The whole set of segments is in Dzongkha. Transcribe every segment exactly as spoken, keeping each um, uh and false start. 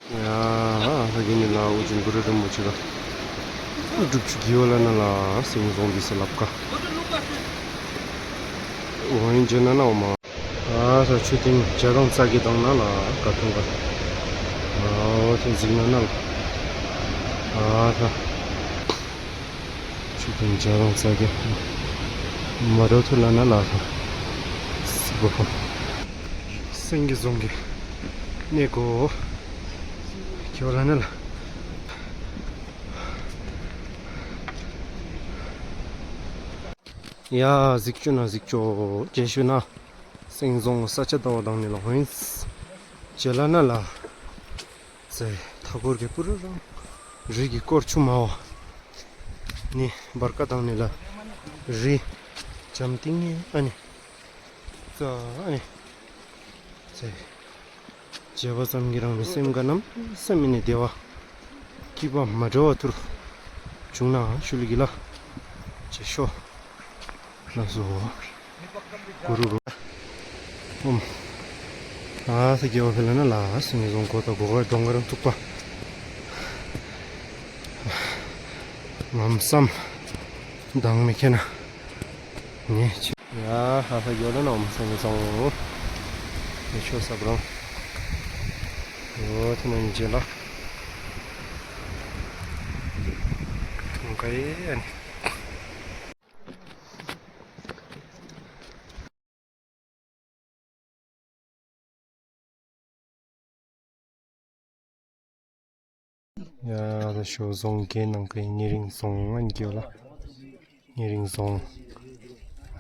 ཡ་ལྷ་གི་ནི་ལ་ཨོ་རྒྱན་གུ་རུ་རིན་པོ་ཆེ་ག་སྒྲུབ་ཅིག་གི་ཡོད་ལ་ན་ལ་སེང་བཟང་འདི་ཟེར་ལབ་ཀ། འོ་ཡིན་ཅེ་ན་ན་འོ་མ། ཨ་ས་མཆོད་རྟེན་བརྒྱ་དང་རྩ་བརྒྱད་དང་ན་ལ་ག་ཐུང་ག། ཨོ་དེ་གཟིགས་ན་ན་ལ། ཨ་ས་མཆོད་རྟེན་བརྒྱ་དང་རྩ་བརྒྱད། མ་འདྲཝ་ཐུར་ལ་ན་ལ་ས། སི་པོ་ཕོ། སེང་གེ་བཟང་གི་གནས་སྒོ། ཁྱོད་ལ་ན་ལ། ཡ་གཟིགས་ཅོ་ན་གཟིགས་ཅོ། རྗེས་ཤུལ་ན་སེང་བཟང་ས་ཆ་ལྟ་བ་དང་ནི་ལ་ཧོ་ཡིན། རྗེས་ལ་ན་ལ་ཟེར་མཐའ་འཁོར་གྱི་པུ་རུ་རང་རི་གི་སྐོར་ཆུ་མ་བ་ནི་བར་ཀ་དང་ནི་ལ་རི་འཇམ་ཏིང་ངེ་ཨ་ནི་ཙ་ཨ་ནི་ཟེར། མཇལ་བ་ཙམ་གྱིས་རང་གི་སེམས་ཁ་གནམ་མེད་ས་མེད་ནས་བདེ་བ་སྐྱིད་པ་མ་འདྲ་བ་ཐུར་བྱུང་ན་ཤུལ་གྱི་ལ་ཅེ་ཤོ་ལ་སོ་གུ་རུ་རུ་ཨོམ། ཨ་ས་རྒྱལ་བ་ཕེ་ལ་ན་ལ་སེང་བཟང་གོ་ད་གོ་ག་གདོང་ག་རང་ཐུག་པ་ངམ་སམ་དང་མི་ཁེ་ན། ནི་ཡ་ཧ་ཧ་ཡོད་ལ་ན་འོམ་སེང་བཟང་། ནི་ཆོས་ས་བྲང་། ཡོད་ཐི་ན་ནི་རྗེས་ལ་ཐུང་ཀ་ཡེ་ཨ་ནི། ཡ་ད་ཤོ་རྫོང་གི་ནང་གི་ཉེ་རིང་རྫོང་ཨན་གྱི་ལ། ཉེ་རིང་རྫོང་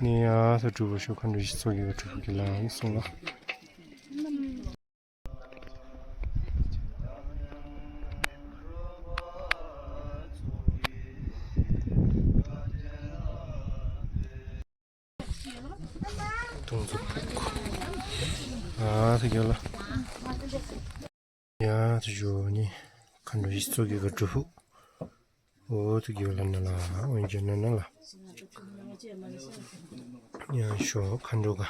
ནི་ཡ་ད་གྲུབ་པ་ཤོ་མཁའ་འགྲོ་ཞིག་ཚོགས་ཀྱི་གྲུབ་པ་གི་ལ་ཨན་སོང་ལ། དུང་ཚོ་ཕུག། ཨ་ཐུག་གི་ལ། ཡ་ཐུག་ཞོ་ནི་མཁའ་འགྲོ་ཞིག་ཚོགས་ཀྱི་ག་གྲུབ་ཕུག། འོ་ཐུག་གི་ལ་ན་ལ་འོན་ཅན་ན་ན་ལ། ཡ་ཤོ་མཁའ་འགྲོ་ག་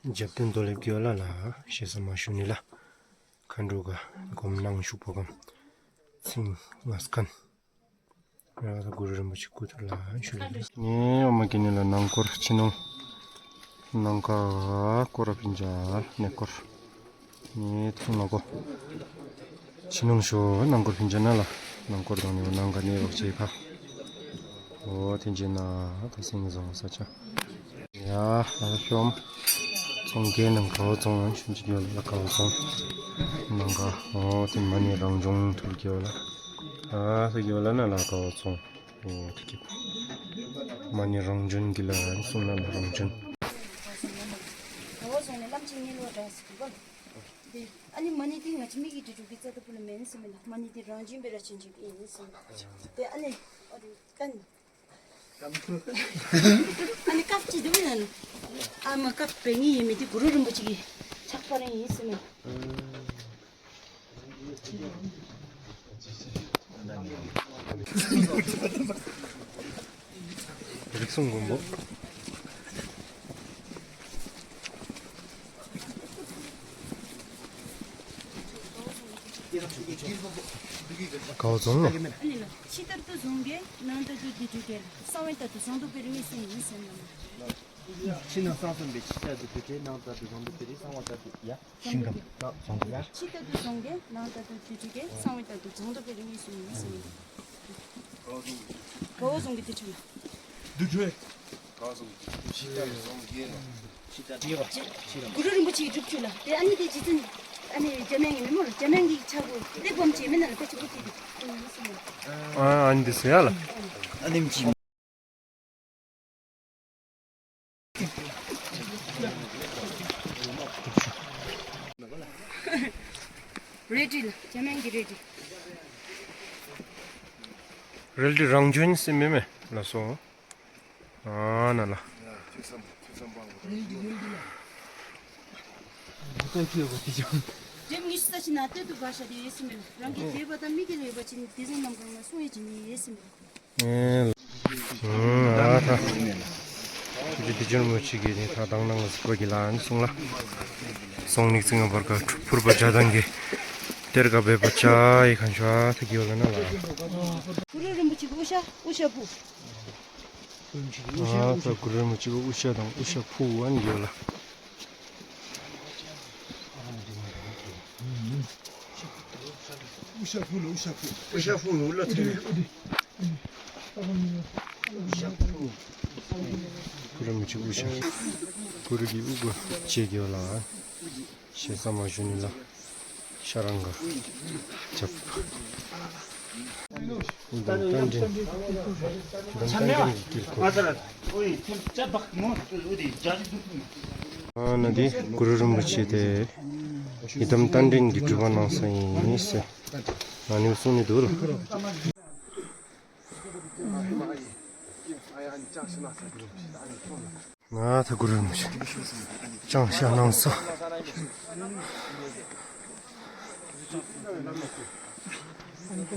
རྒྱབ་རྟེན་རྡོ་ལེབ་གི་ལ་ལ་ཞེ་ས་མ་ཞུ་ནི་ལ། མཁའ་འགྲོ་ག་སྒོམ་ནང་བཞུགས་པ་གམ་ཚིང་ངས་ཁན། ཡ་ད་གུ་རུ་རིན་པོ་ཆེ་སྐུ་ཐུགས་ལ་ཞུ་ལེ། ནི་འོ་མ་གི་ནི་ལ་ནང་སྐོར་ཕྱི་ནང་ནང་ཁ་སྐོར་ར་ཕིན་ཅ་ནི་སྐོར། ནི་ཐུང་ནང་སྐོར། ཕྱི་ནང་ཤོ་ནང་སྐོར་ཕིན་ཅ་ན་ལ། ནང་སྐོར་དང་ནི་ནང་ཁ་ནི་བག་ཆེ་ཁ། འོ་ཐེན་ཅིག་ན་ད་སེང་བཟང་ས་ཆ། ཡ་ཨ་ཤོམ། ཚོང་གི་ནང་ག་བ་ཚོང་ཤུན་ཅིག་ཡོད་ལ་ག་བ་ཚོང་། ནང་ག་འོ་ཐེན་མ་ནི་རང་བྱུང་ཐུར་གི་ཡོད་ལ། ཨ་ས་གི་ཡོད་ལ་ན་ལ་ག་བ་ཚོང་། འོ་ཐུག་གི། མ་ནི་རང་བྱུང་གི་ལ་ཨན་སོང་ན་ལ་རང་བྱུང་། ག་བ་ཚོང་ནི་ལམ་ཅིག་ཉེ་ལོ་འདྲ་ཟེར་གི་གོ། ཏེ་ཨ་ནི་མ་ནི་འདི་ང་བཅས་མི་གི་འདི་འདྲ་གི་རྩ་ལྟ་བུ་ལ་མེན་ཟེར་མེན་ན། མ་ནི་འདི་རང་བྱུང་སྦེ་ར་བྱུང་བྱུངམ་ཨིན་ཟེར་མེན་ན། ཏེ་ཨ་ནི་ཨ་རུ་ཀན། ཨ་ནི་ཀབ་ཅིག་འདུག་མེན་ན། ཨ་མ་ཀབ་པེ་ནི་ཡེ་མི་འདི་གུ་རུ་རིན་པོ་ཆེ་གི་ཕྱག་པ་རེ་ཨིན་ཟེར་མེན་ན། རིགས་གསུམ་མགོན་པོ། ག་བ་རྫོང་ལོ། ཨ་ནི་ལ་ཕྱི་ལྟར་དུ་རྫོང་གི་ནང་ལྟར་དུ་དེ་དུས་ཀྱི་གསང་བའི་ལྟར་དུ་རྫོང་དུ་སྤེལ་ངེས་སུ་ཡིན་ཟེར་ན། ཕྱི་ནང་གསང་གསུམ་པའི་ཕྱི་ལྟར་དུ་དེ་དུས་ནང་ལྟར་དུ་རྫོང་དུ་སྤེལ་གསང་བ་ལྟར་དུ་ཡ། ཤིང་སྒམ་རྫོང་དུ་ཡ། ཕྱི་ལྟར་དུ་རྫོང་གི་ནང་ལྟར་དུ་དེ་དུས་ཀྱི་གསང་བའི་ལྟར་དུ་རྫོང་དུ་སྤེལ་ངེས་སུ་ཡིན་ཟེར་ན། ག་བ་རྫོང་གི་དེ་དུས་ལ། དུ་ཁྲོད། ག་བ་རྫོང་གི་ཕྱི་ལྟར་རྫོང་གི་ལ། གུ་རུ་རིན་པོ་ཆེའི་སྒྲུབ་ཆུ་ལ། ཏེ་ཨ་ནི་ཏེ་རྗེ་བཙུན་ཨ་ནི་འཇམ་དབྱངས་ཀྱི་མེ་མོར་འཇམ་དབྱངས་ཀྱི་ཕྱག་གུ་གླེགས་བམ་ཅིག་མེན་ན་ལ་ཏེ་ཆུ་བུ་ཏེ་ཏེ་ཨིན་ཟེར་ན། ཨ་ཨ་ནི་ཏེ་ཟེར་ཡ་ལ། ཨ་ནེམ་ཅིག་རལ་གྲི་ལ་འཇམ་དབྱངས་ཀྱི་རལ་གྲི། རལ་གྲི་རང་བྱོན་ཟེར་མེན་མེན་ལ་སོ། ཨ་ན་ལ། རེབ་ཉི་ཤུ་རྩ་གཅིག་ནང་སྟོད་དུ་བ་ཤ་དེ་ཡོད་ཟེར་མེན་ན། རང་གི་དད་པ་དང་མི་དགེ་ལས་པ་ཅིན་དེ་ཚུ་རྣམས་གང་ན་སོང་ཡོད་ཅིག་ནི་ཡོད་ཟེར་མེན་ན། ཨེ་ཨ་ཐ། ཁྱོད་ཀྱི་དེ་ཇོན་མོ་ཅིག་གི་ནི་ཐ་དང་ནང་གཟིགས་པ་གི་ལ་ཨན་སོང་ལ། སོང་ནིག་ཙིང་བར་ག་ཕུར་པ་བརྒྱ་དང་གི་ གཏེར་ཁ་འབད་བ་ཅིན་ཡི་ཁན་ཤ་ཐ་གི་ཝ་ལ་ན་ལགས། གུ་རུ་རིན་པོ་ཆེ་གི་དབུ་ཞྭ་དབུ་ཞྭ་ཕུ། ཨ་ད་གུ་རུ་རིན་པོ་ཆེ་གི་དབུ་ཞྭ་དང་དབུ་ཞྭ་ཕུ་ཝ་ནི་གི་ཝ་ལ། དབུ་ཞྭ་ཕུ་ལོ་དབུ་ཞྭ་ཕུ། དབུ་ཞྭ་ཕུ་ལོ་ལ་ཐེ། གུ་རུ་རིན་པོ་ཆེ་གི་དབུ་ཞྭ། གུ་རུ་གི་དབུ་གུ་ཅེ་གི་ཝ་ལ། ཞེ་ས་མ་ཞུ་ནི་ལ། ཤ་རང་ག་ཅབ། ཨི་དམ་རྟ་མགྲིན། ཨི་དམ་རྟ་མགྲིན་གྱི་དཀྱིལ་འཁོར། ཨ་ནཱ་འདི་གུ་རུ་རིན་པོ་ཆེ་འདི་ཨི་དམ་རྟ་མགྲིན་གྱི་སྒྲུབ་པ་གནང་ས་ཨིན་ཟེར་ཨ་ནི་གསུང་ནི་འདུག་ལགས། ང་ད་གུ་རུ་རིན་པོ་ཆེ་བཅང་ཤ་གནང་ས།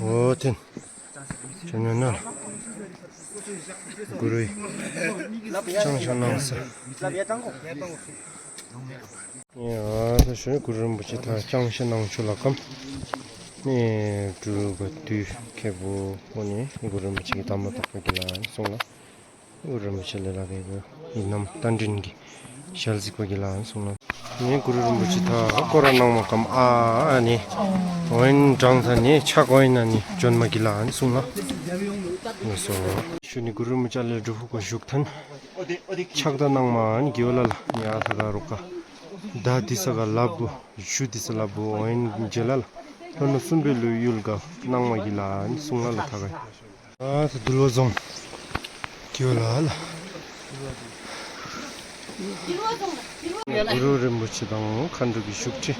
འོ་ཐེན། ཅ་ན་ན་གུ་རུའི་བཅང་ཤ་གནང་ས། ཡ་ད་ཞུ་གུ་རུ་རིན་པོ་ཆེ་ད་བཅང་ཤ་གནང་ཆུ་ལ་ཀམ་ནི་འབྲུག་ག་དུས་ཁེ་བོ་འོ་ནི་གུ་རུ་རིན་པོ་ཆེ་གི་དམ་ལ་བཏགས་པ་གི་ལ་གསུང་ལགས། གུ་རུ་རིན་པོ་ཆེ་ལས་ལ་གི་གུ་ཨི་དམ་རྟ་མགྲིན་གྱི་ཞལ་གཟིགས་པ་གི་ལ་གསུང་ལགས། ནི་གུ་རུ་རིན་པོ་ཆེ་ད་སྐོར་ར་གནང་མ་ཀམ་ཨ་ཨ་ནི་འོ་ཨིན་དྲང་ས་ནི་ཕྱག་འོ་ཨིན་ན་ནི་བྱོན་མ་གི་ལ་གསུང་ལགས། ལགས་སོ། ཞུ་ནི་གུ་རུ་རིན་པོ་ཆེ་ལས་སྒྲུབ་ཕུག་ག་བཞུགས་ཐན་ཕྱག་ད་གནང་མ་ཨ་ནི་གི་ཝ་ལ་ལགས། ནི་ཨ་ཐ་ག་རོ་ཀ་ད་དི་ས་ག་ལ་བུ་ཞུ་དི་ས་ལ་བུ་འོ་ཨིན་ཇེ་ལ་ལགས། ལྷོ་ནུབ་གསུམ་པའི་ལུ་ཡུལ་ག་གནང་མ་གི་ལ་གསུང་ལགས་ལགས་ཐ་ག་ཡ། ཨ་ད་འདུལ་བ་རྫོང་གི་ཝ་ལ་ལགས། གུ་རུ་རིན་པོ་ཆེ་དང་མཁའ་འགྲོ་གི་བཞུགས་ཁྲི།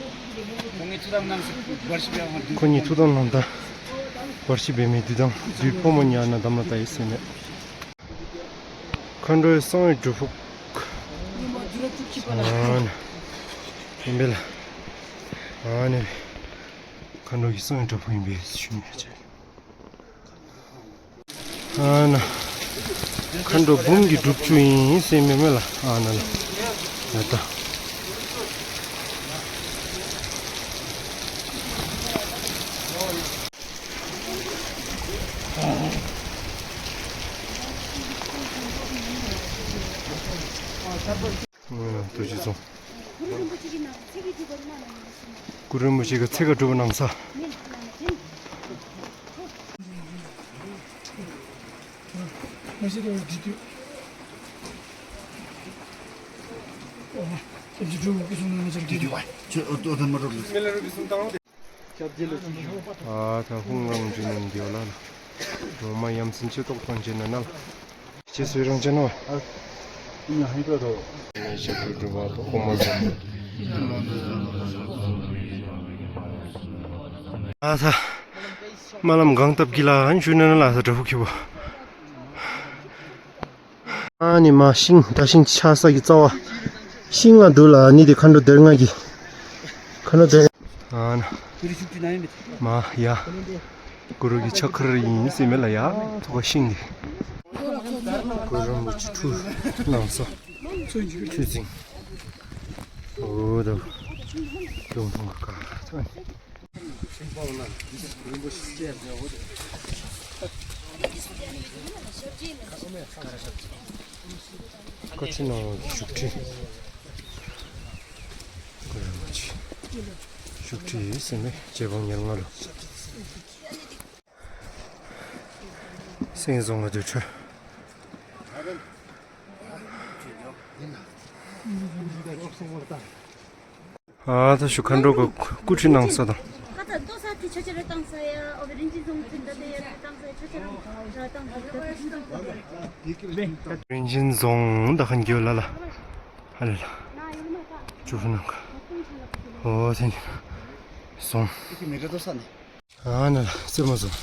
ཁོང་གཉིས་ཐུགས་དམ་གནང་ད་བར་ཆད་འབད་མི་བདུད་དང་བདུད་ཕོ་མོ་ཉ་ན་དམ་ལ་བཏགས་ཡི་ཟེར་མས། མཁའ་འགྲོའི་གསང་བའི་སྒྲུབ་ཕུག། ཨ་ནི་ཨིན་པས་ལགས། ཨ་ནི་མཁའ་འགྲོ་གི་གསང་བའི་སྒྲུབ་ཕུག་ཨིན་པས་ཞུ་ནི་ཡ་ཅེ། ཨ་ནཱ་མཁའ་འགྲོ་འབུམ་གྱི་སྒྲུབ་ཆུ་ཨིན་ཟེར་མས་མས་ལགས། ཨ་ནཱ་ལགས། ཡ་ད། ཨ་རྡོ་རྗེ་རྫོང་། གུ་རུ་རིན་པོ་ཆེ་གིས་ཚེ་ཁ་སྒྲུབ་པ་གནང་ས། ཨ་ད་ཧཱུྃ་རང་བྱོན་ནི་འདི་ཝ་ལ་ལགས། ངོ་མ་ཡ་མཚན་ཆེ་ཏོག་ཏོ་བྱོན་ནི་ན་ལགས། ཁྱེད་ཚུ་རང་བྱོན་ནི་ཝ། ཨ་ནི་ཧ་ཡི་པ་དོ། ཨ་ནི་ཞབས་དྲུང་སྒྲུབ་པ་དོ་གོང་མ་བཟུམ། ཨ་ད་སྨོན་ལམ་གང་བཏབ་གི་ལ་ཨན་ཞུ་ནི་ན་ལགས། ད་བྲག་ཕུག་ཁེ་བོ། ཨ་ནི་མ་ཤིང་ད་ཤིང་ཆགས་ས་གི་རྩ་བ་ཤིང་ང་འདུག་ལགས། ཨ་ནི་འདི་མཁའ་འགྲོ་སྡེ་ལྔ་གི་མཁའ་འགྲོ་སྡེ་ལྔ། ཨ་ནཱ་མ་ཡ་གུ་རུ་གི་ཕྱག་འཁར་ཨིན་ཟེར་མས་ལགས། ཡ་ཐུག་པ་ཤིང་འདི་གུ་རུ་རིན་པོ་ཆེ་ཁྲུས་གནང་ས་ཁྲུས་རྫིང་། འོ་ད་ཡོང་ཐོང་ག་ཐོན། བཀའ་ཆོས་གནང་བའི་བཞུགས་ཁྲི། བཞུགས་ཁྲི་ཟེར་མི་རྗེ་འབངས་ཉེར་ལྔ་ལུ། སེང་གེ་རྫོང་ག་དུར་ཁྲོད། ཨ་ད་ཞུ་མཁའ་འགྲོ་གི་སྐུ་ཁྲི་གནང་ས་དང་། རིན་ཆེན་རྫོང་ད་ཁན་གི་ཝ་ལ་ལགས། ཨ་ལ་ལགས། ཅུ་ཕུ་ནང་ག་འོ་ཐེན་རྫོང་། ཨ་ནཱ་ལགས་ཙེ་མ་རྫོང་།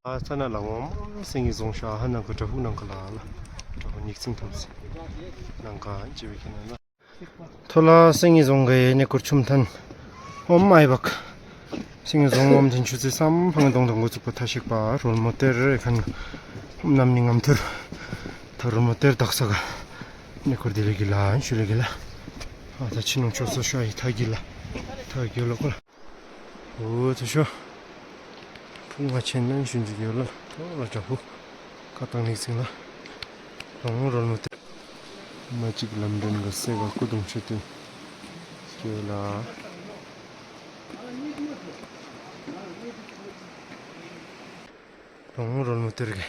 ཨ་ས་ནཱ་ལགས་ངོ་མ་སེང་གེ་རྫོང་ཤར་ནང་ག་བྲག་ཕུག་ནང་ག་ལ་ལགས། བྲག་ཕུག་ཉིག་ཚིང་ཐུབ་སེ་ནང་ག་ཅི་བའི་ཁྱེད་ནང་ལགས། ཐོ་ལ་སེང་གེ་རྫོང་གི་ནི་གུར་ཆུམ་ཐན་ཨོམ་ཨའི་བག། སིང་རྫོང་ངམ་ཐིན་ཆུ་ཚོད་སམ་ཕང་གདོང་དང་འགོ་བཙུགས་པ་ཐ་ཤིག་པ་རོལ་མོ་གཏེར་ཨེ་ཁན་གནམ་ནི་ངམ་ཐུར་ཐ་རོལ་མོ་གཏེར་དག་ས་ག་ནི་ཁོར་དི་ལེ་གི་ལ་ཤུ་ལེ་གི་ལ། ཨ་ད་ཕྱི་ནང་ཆོས་ས་ཤ་ཡི་ཐ་གི་ལ་ཐ་གི་ལ་ཁོ་ལ། འོ་ཐུ་ཤོ་ཕུང་ང་ཆེན་ནན་ཤུན་ཅིག་ཡོད་ལ་ཐོ་ལ་དྲག་པོ་ཁ་བཏང་ནིག་སིང་ལ་རོང་རོལ་མོ་གཏེར། མ་གཅིག་ལམ་འདྲེན་ག་སེ་ག་སྐུ་གདུང་མཆོད་རྟེན་སྐྱེ་ལ། རོང་རོལ་མོ་གཏེར་གི་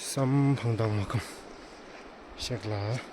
སམ་ཕང་དང་མ་ཀམ་ཤེག་ལ།